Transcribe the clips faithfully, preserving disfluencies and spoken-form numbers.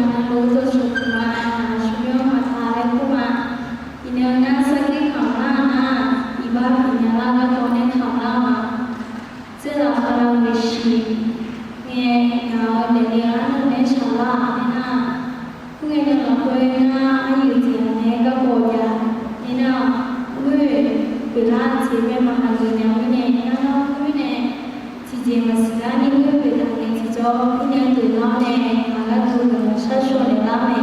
Aqduimaf-anr dawqcawq puq ma, aqsur myanr maqtaq laer kur ma. Iqnan ngar sarkir kamq lar nar, iqbax pyeufnya lar garkawv nae kamq lar-eu ma. Tserzaq paqlaq maeqshi ngae, ngaq-euq daefle-eu arnan nae shaq lar-aq, aernar, khoerngae nae lafkhoer ngar aqyuif tiq ghaq nae garkawv jav, aernar, khoer pyeuflar-eu jeq bae maqha geuf nya mirnae, ngar nar khoer mirnae tiqjeq maqsiq lar ni khoer pyeuf taq ngae tiqjawr, khoernae pyeuflar-awr nae, ngaq gharduq ngaq-anr sharshawr naeq lar mae.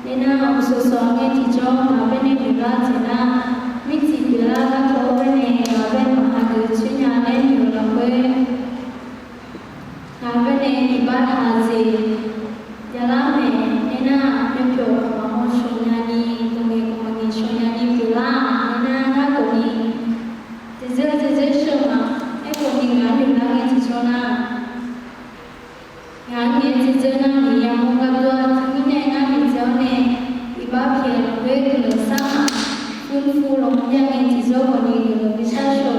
Aernar, uqshoq sawq ngae tiqjawr ngaq bae nae pyeuflar-eu jeq nar, mircif pyeuflar garkawv-anr bae nae ngaq bae maqha geuf coer nya laer noeq-eu lafkhoer, ngaq bae nae iqbax taq-eu jeq javlar mae. Aernar, myavpyawq maqmawr shawq nyani, dawq ngaeq maqngaeq shawq nyani pyeuflar-aq, aernar, ngar khawfni dzaeqdzeur dzaeqdzeur sheuq ma. Aerkhawfni ngaq-anr noeq lar ngae tiqjawr nar, ngaq-anr nae dzaeqdzeur nar, Miqyaer-anr mawrgar dov-a. Teumirnae ngar noeqtsaev-awr nae, iqbax pyaeq lafkhoer guiqlanq sar-aq, fur fur lawq mawrnya ngae tiqjawr khawfni guiqlanq bi sharshawr